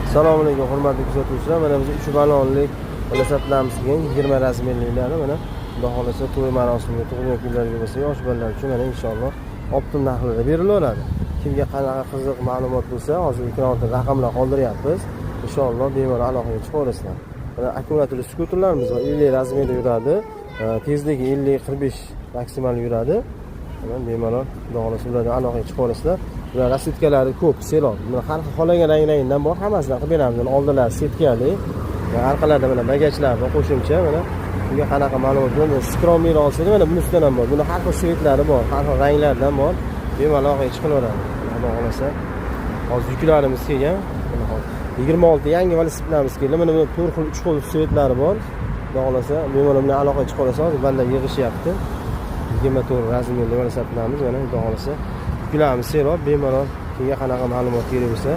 Assalomu alaykum, hurmatli kuzatuvchilar. Mana biz 3 balonlik velosipedlarimiz kelgan, 20 размер liklari. Mana xudo xohlasa to'y marosimiga, tug'ilgan kunlarga bo'lsa, yosh bolalar uchun mana inshaalloh оптом narxlarda berilaveradi. Kimga qanaqa qiziq ma'lumot bo'lsa, hozir ekran ortida raqamlar qoldiryapmiz. Inshaalloh bemalol aloqaga chiqaverasizlar. Mana akkumulyatorli skuterlarimiz bor, 50 размер da yuradi. Tezligi 50-45 maksimal yuradi. Mana bemalol xudo xohlasa ulardan aloqaga chiqaverasizlar. Bular расцветка lari ko'p, selob. Buni har xil xohlagan rang-rangidan bor, hammasidan qilib beramiz. Mana oldilari setkali, orqalarida mana bagajlar bor qo'shimcha. Mana bunga qanaqa ma'lumot bor? Скромный olsangiz, mana bunisidan ham bor. Buni har xil цвет lari bor, har xil ranglardan bor. Bemalol aloqaga chiqilaveradi. Xudo xohlasa. Hozir yuklarimiz kelgan. Mana hozir 26 yangi velosipedlarimiz keldi. Mana buni 4 xil, 3 xil цвет lari bor. Xudo xohlasa, bemalol bilan aloqaga chiqa olasiz. Hozir banda yig'ishyapti. 24 размер li velosipedlarimiz mana xudo xohlasa. Yuklarimiz serob, bemalol kimga qanaqa ma'lumot kerak bo'lsa,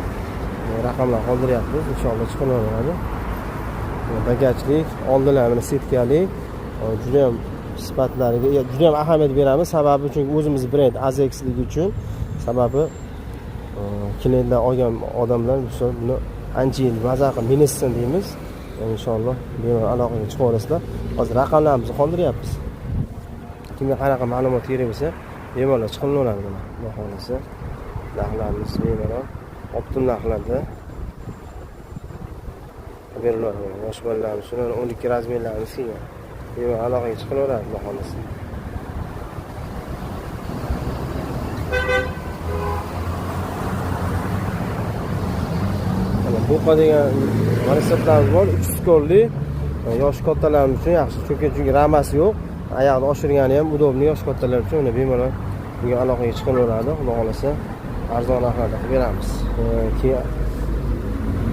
raqamlar qoldiryapmiz. Inshaalloh chiqilaveradi. Bagajlik, oldilar mana setkali, juda ham sifatlariga juda ham ahamiyat beramiz. Sababi chunki o'zimiz brend Azexligi uchun. Sababi klientlar olgan odamlar misol buni ancha yil maza qilib minsin deymiz. Inshaalloh bemalol aloqaga chiqaverasizlar. Hozir raqamlarimizni qoldiryapmiz. Kimga qanaqa ma'lumot kerak bo'lsa, bemalol chiqilaveradi mana. Xudo xohlasa narxlarimiz bemalol оптом narxlarda beriladi. Yosh bolalarimiz uchun 12 размер larimiz kelgan. Bemalol aloqaga chiqilaveradi xudo xohlasa. Mana Buqa degan velosipedlarimiz bor, 3 skorli. Yosh kattalarimiz uchun yaxshi, chunki ramasi yo'q. Oyoqni oshirgani ham удобный yosh kattalar uchun. Uni bemalol bunga aloqaga chiqilaveradi. Xudo xohlasa arzon narxlarda qilib beramiz. Keyin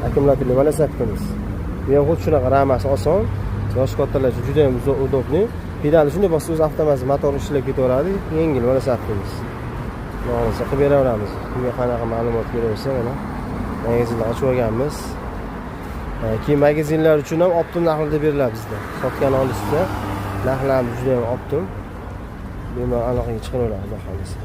akkumulyatorli velosipedimiz. Bu ham xuddi shunaqa ramasi oson. Yosh kattalar uchun juda ham удобный. Pedalni shunday bossa o'zi avtomatik motor ishlab ketaveradi. Yengil velosipedimiz. Xudo xohlasa qilib beraveramiz. Kimga qanaqa ma'lumot kerak bo'lsa, mana magazinlar ochib olganmiz. Keyin magazinlar uchun ham оптом narxlarda beriladi bizda. Sotgan olishsa, narxlarimiz juda ham оптом. Bemalol aloqaga chiqaveradi xudo xohlasa.